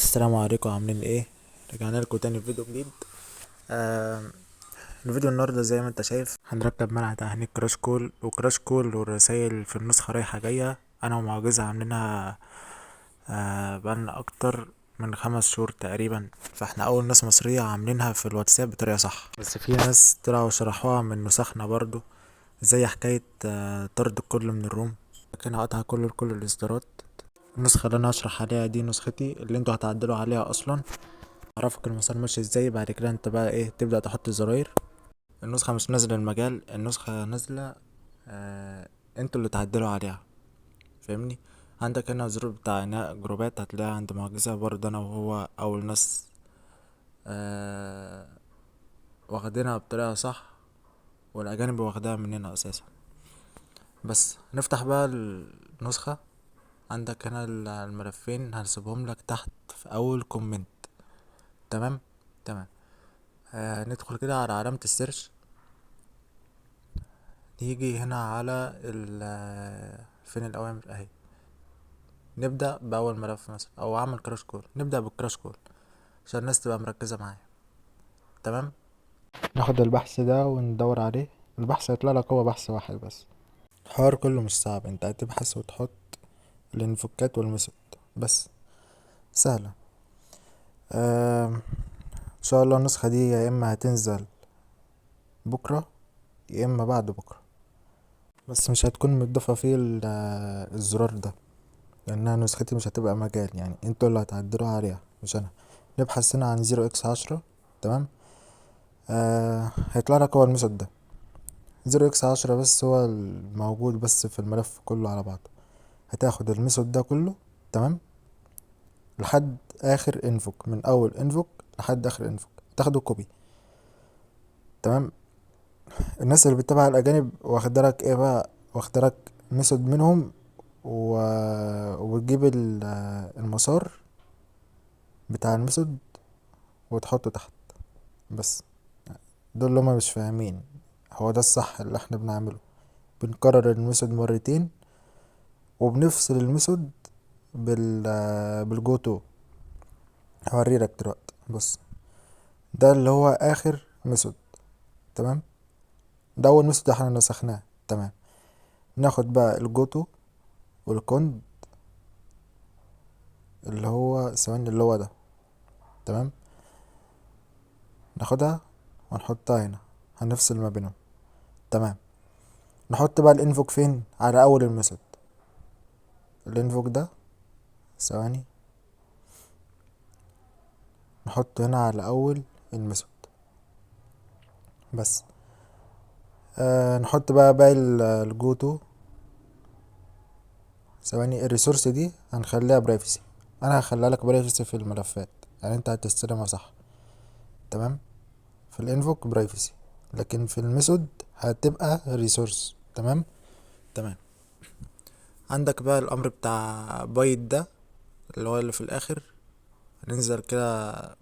السلام عليكم، عاملين ايه؟ رجعنا لكم تاني في فيديو جديد. الفيديو النهارده زي ما انت شايف هنركب منع تهنيك crash call و crash call والرسايل في النسخة رايحة جاية. انا ومعجزة عاملينها، بقالنا اكتر من 5 شهور تقريبا، فاحنا اول ناس مصرية عاملينها في الواتساب بطريقة صح. بس في ناس طلعوا شرحوها من نسخنا برضو، زي حكاية، طرد الكل من ال room، لكن هقطع كل الاصدارات. النسخة اللي انا هشرح عليها دي نسختي اللي انتوا هتعدلوا عليها اصلا. اعرفك المسار ماشي ازاي، بعد كده انت بقى ايه تبدأ تحط الزراير. النسخة مش نازلة المجال، النسخة نازلة، انتوا اللي تعدلوا عليها، فاهمني؟ عندك هنا زرار بتاع انهاء جروبات، هتلاقيها عند معجزة برضه. انا وهو اول ناس، واخدينها بطريقة صح، والاجانب واخداها مننا اساسا. بس نفتح بقى النسخة. عندك هنا الملفين هنسيبهم لك تحت في اول comment. تمام؟ تمام. ندخل كده على علامة ال search، نيجي هنا على فين الاوامر اهي. نبدأ بأول ملف مثلا، او اعمل crash call. نبدأ بال crash call عشان الناس تبقى مركزة معايا. تمام؟ ناخد البحث ده وندور عليه. البحث هيطلع لك هو بحث واحد بس، الحوار كله مش صعب. انت هتبحث وتحط ال invoke ات وال method بس، سهلة. ان شاء الله النسخة دي يا اما هتنزل بكرة يا اما بعد بكرة، بس مش هتكون متضافة فيه الزرار ده، لانها نسختي مش هتبقى مجال، انتوا اللي هتعدلوها عليها مش انا. نبحث هنا عن zero x عشرة. تمام؟ هيطلع لك هو ال method ده zero x عشرة بس، هو الموجود بس في الملف كله على بعضه. هتاخد ال method ده كله، تمام، لحد اخر invoke، من اول invoke لحد اخر invoke تاخده copy. تمام؟ الناس اللي بتتابع الاجانب واخده لك ايه بقى؟ واخده لك method منهم وتجيب المسار بتاع ال method وتحطه تحت. بس دول اللي هما مش فاهمين هو ده الصح اللي احنا بنعمله. بنكرر ال method مرتين وبنفصل ال method بال goto. هوريلك دلوقتي. بص، ده اللي هو اخر method. تمام؟ ده اول method احنا نسخناه. تمام؟ ناخد بقى ال goto وال cond اللي هو ثواني اللي هو ده. تمام؟ ناخدها ونحطها هنا، هنفصل ما بينهم. تمام؟ نحط بقى ال invoke فين؟ على اول ال method. ال invoke ده ثواني نحطه هنا على اول ال method بس. نحط بقى باقي ال goto. ثواني، ال resource دي هنخليها privacy. انا هخليها لك privacy في الملفات، يعني انت هتستلمها صح. تمام؟ في ال invoke privacy، لكن في ال method هتبقى resource. تمام؟ تمام. عندك بقى الامر بتاع بايت ده اللي هو اللي في الاخر. هننزل كده،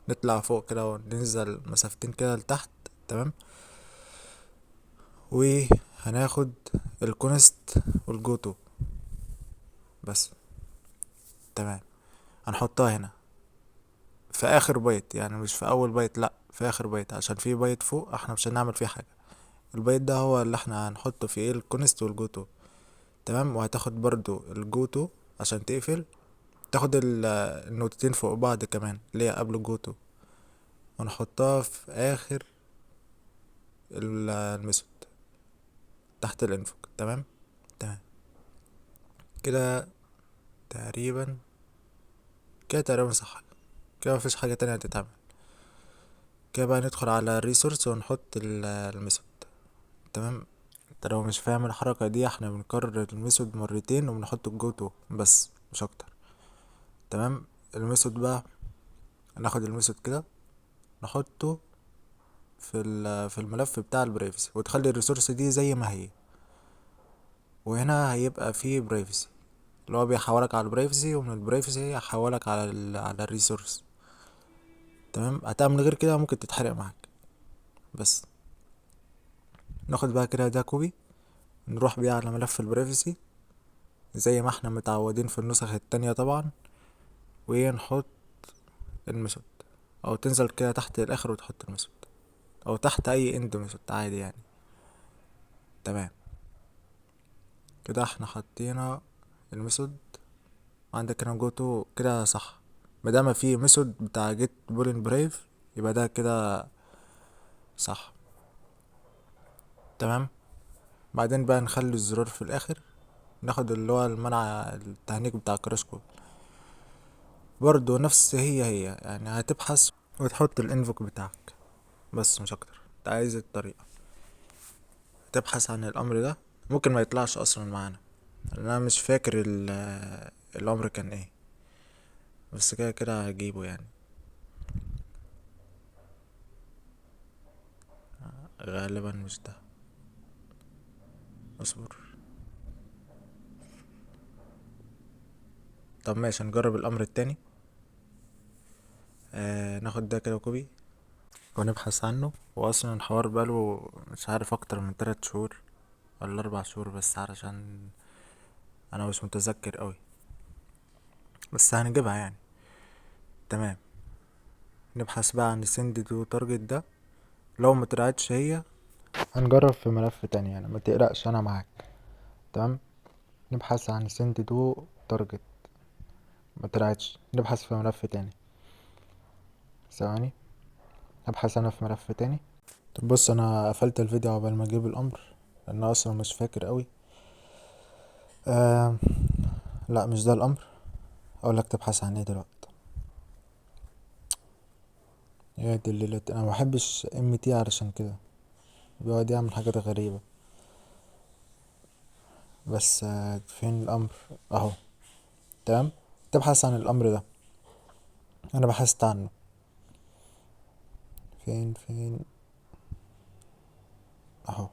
نطلع فوق كده وننزل مسافتين كده لتحت. تمام؟ وهناخد ال const وال goto بس. تمام؟ هنحطها هنا في اخر بايت، يعني مش في اول بايت، لا في اخر بايت، عشان في بايت فوق احنا مش هنعمل فيه حاجة. البايت ده هو اللي احنا هنحطه في ايه؟ ال const وال goto. تمام؟ وهتاخد برضو ال goto عشان تقفل، تاخد النقطتين فوق بعض كمان اللي هي قبل ال goto، ونحطها في اخر ال method تحت ال invoke. تمام؟ تمام كده تقريبا، كده تقريبا صح كده، مفيش حاجة تانية هتتعمل. كده بقى ندخل على ال resource ونحط ال method. تمام؟ انت لو مش فاهم الحركة دي، احنا بنكرر ال method مرتين وبنحط ال goto بس، مش اكتر. تمام؟ ال method بقى ناخد ال method كده نحطه في الملف بتاع ال privacy، وتخلي ال resource دي زي ما هي. وهنا هيبقى فيه privacy اللي هو بيحولك على ال privacy، ومن ال privacy هيحولك على ال resource. تمام؟ هتعمل غير كده ممكن تتحرق معاك. بس ناخد بقى كده ده copy، نروح بيه على ملف ال privacy زي ما احنا متعودين في النسخ التانية طبعا. ونحط ال method، او تنزل كده تحت الاخر وتحط ال method، او تحت اي end method عادي يعني. تمام كده احنا حطينا ال method. عندك هنا goto كده صح، مادام في method بتاع get boolean priv يبقى ده كده صح. تمام. بعدين بقى نخلي الزرار في الاخر، ناخد اللي هو المنع التهنيك بتاع crash call برضو نفس هي هي يعني، هتبحث وتحط ال invoke بتاعك بس مش اكتر. انت عايز الطريقة تبحث عن الامر ده، ممكن ما يطلعش اصلا معانا لان انا مش فاكر الامر كان ايه، بس كده كده هجيبه يعني غالبا مش ده، اصبر. طب ماشي هنجرب الامر التاني. ناخد ده كده copy ونبحث عنه. واصلا الحوار بقاله مش عارف اكتر من 3 شهور ولا 4 شهور، بس علشان انا مش متذكر قوي، بس هنجيبها يعني. تمام. نبحث بقى عن send to target ده، لو ما طلعتش هي هنجرب في ملف تاني يعني، ما تقلقش انا معاك. تمام. نبحث عن send to target، ما طلعتش، نبحث في ملف تاني. ثواني ابحث انا في ملف تاني. طب بص انا قفلت الفيديو عقبال ما اجيب الامر لان انا اصلا مش فاكر قوي. لا مش ده الامر، اقول لك تبحث عن ايه دلوقتي. يا دي الليلة، انا ما بحبش MT علشان كده بيقعد يعمل حاجات غريبة. بس فين الامر؟ اهو. تمام. تبحث عن الامر ده، انا بحثت عنه فين اهو.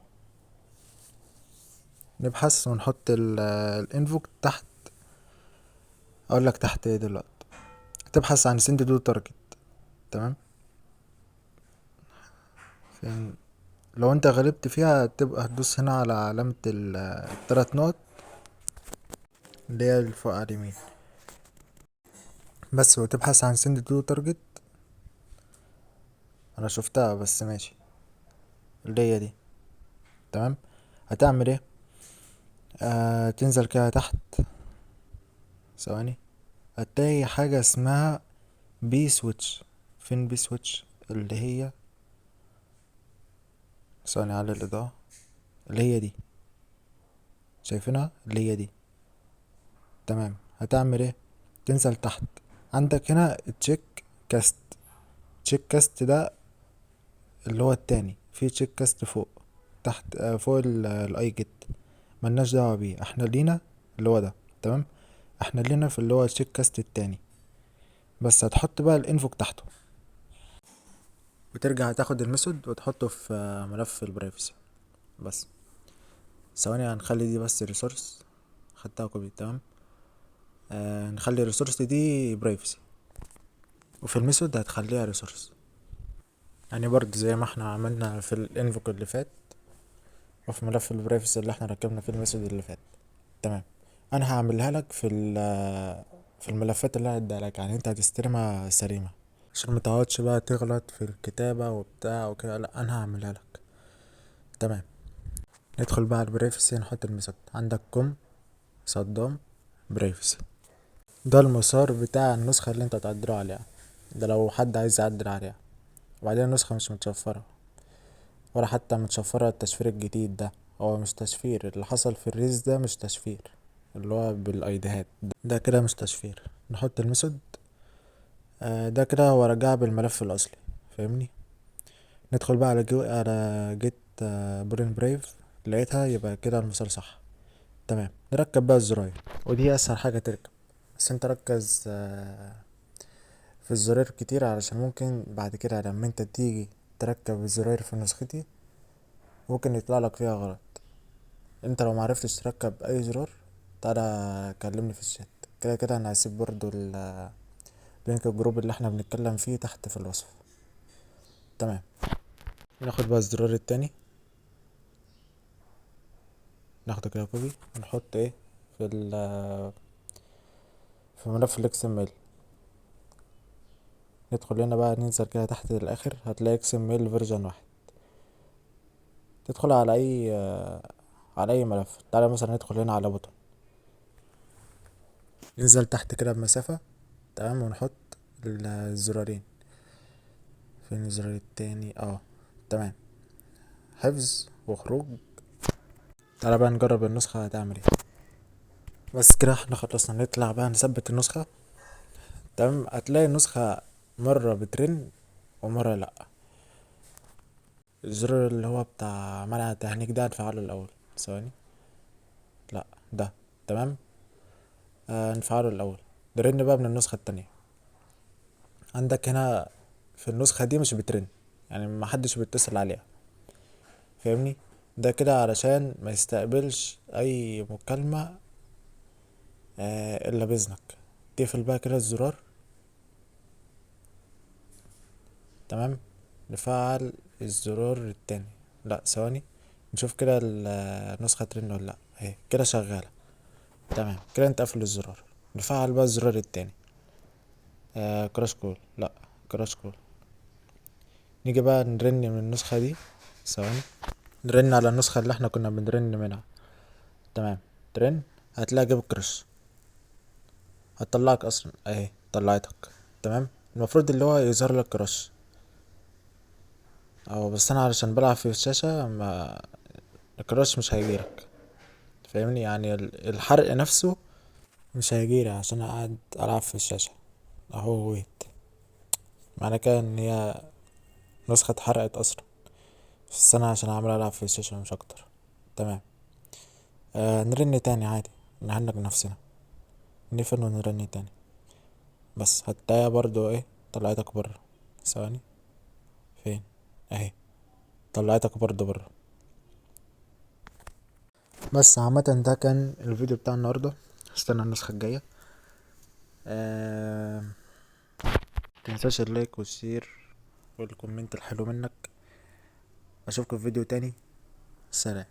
نبحث ونحط ال invoke تحت، اقول لك تحت ايه دلوقتي. تبحث عن send to target. تمام. فين لو انت غلبت فيها تبقى هتدوس هنا على علامة التلات نقط اللي هي اللي فوق على اليمين بس، وتبحث عن send to target. انا شفتها بس ماشي، اللي هي دي. تمام. هتعمل ايه؟ تنزل كده تحت ثواني، هتلاقي حاجة اسمها p switch. فين p switch؟ اللي هي ثواني على الإضاءة، اللي هي دي، شايفينها اللي هي دي. تمام. هتعمل ايه؟ تنزل تحت، عندك هنا check cast. check cast ده اللي هو التاني، في check cast فوق تحت، فوق ال i get، ملناش دعوة بيه، احنا لينا اللي هو ده. تمام. احنا لينا في اللي هو check cast التاني بس. هتحط بقى ال invoke تحته، وترجع تاخد ال method وتحطه في ملف ال privacy بس. ثواني هنخلي دي بس resource، خدتها copy. تمام. نخلي ال resource دي privacy، وفي ال method هتخليها resource، يعني برضه زي ما احنا عملنا في ال invoke اللي فات وفي ملف ال privacy اللي احنا ركبنا في ال method اللي فات. تمام. انا هعملها لك في الملفات اللي هديها لك، يعني انت هتستلمها سليمة عشان ما تقعدش بقى تغلط في الكتابة وبتاع وكده، لا انا هعملها لك. تمام. ندخل بقى على ال privacy، نحط ال method. عندك com صدام privacy، ده المسار بتاع النسخة اللي انت هتعدله عليها، ده لو حد عايز يعدل عليها. وبعدين النسخة مش متشفرة ولا حتى متشفرة التشفير الجديد ده، هو مش تشفير، اللي حصل في ال release ده مش تشفير، اللي هو بالايديهات ده كده مش تشفير. نحط ال method، ده كده هو رجعها بالملف الاصلي، فاهمني؟ ندخل بقى على جو، على get، boolean priv، لقيتها يبقى كده المسار صح. تمام. نركب بقى الزراير، ودي اسهل حاجة تركب، بس انت ركز، في الزراير كتير، علشان ممكن بعد كده لما انت تيجي تركب الزراير في نسختي ممكن يطلع لك فيها غلط. انت لو معرفتش تركب اي زرار تعالى كلمني في الشات، كده كده انا هسيب برضو link ال group اللي احنا بنتكلم فيه تحت في الوصف. تمام. ناخد بقى الزرار التاني، ناخده كده copy ونحط ايه في ملف ال XML. ندخل هنا بقى، ننزل كده تحت للاخر، هتلاقي XML version 1. تدخل على اي ملف. تعالى مثلا ندخل هنا على button، ننزل تحت كده بمسافة، تمام، ونحط الزرارين. فين الزرار التاني؟ تمام، حفظ وخروج. تعالى بقى نجرب النسخة هتعمل ايه. بس كده احنا خلصنا. نطلع بقى نثبت النسخة. تمام، هتلاقي النسخة مرة بترن ومرة لأ. الزرار اللي هو بتاع منع التهنيج ده هنفعله الأول، ثواني، لأ ده تمام، نفعله الأول. نرن بقى من النسخة التانية. عندك هنا في النسخة دي مش بترن، يعني ما حدش بيتصل عليها، فاهمني؟ ده كده علشان ما يستقبلش اي مكالمة الا باذنك. تقفل بقى كده الزرار، تمام. نفعل الزرار التاني، لا ثواني نشوف كده النسخة ترن ولا لا. اهي كده شغالة، تمام كده. انت قافل الزرار. نفعل بقى الزرار التاني، crash call، لا crash call. نيجي بقى نرن من النسخة دي، ثواني نرن على النسخة اللي احنا كنا بنرن منها، تمام. ترن، هتلاقي جاب crash، هتطلعك اصلا، اهي طلعتك، تمام. المفروض اللي هو يظهر لك crash اهو، بس انا علشان بلعب في الشاشة ما ال crash مش هيجيلك، فاهمني؟ يعني الحرق نفسه مش هيجيلي عشان انا قاعد العب في الشاشة اهو. wait، معنى كده ان هي نسخة اتحرقت اصلا، بس انا عشان عمال العب في الشاشة مش اكتر، تمام. نرن تاني عادي، نهنج نفسنا، نقفل ونرن تاني، بس هتلاقيها برضو ايه طلعتك بره. ثواني، فين؟ اهي طلعتك برضو بره. بس عامة ده كان الفيديو بتاع النهاردة، استنى النسخة الجاية. متنساش ال like وال share وال comment الحلو منك. اشوفكم في فيديو تاني، سلام.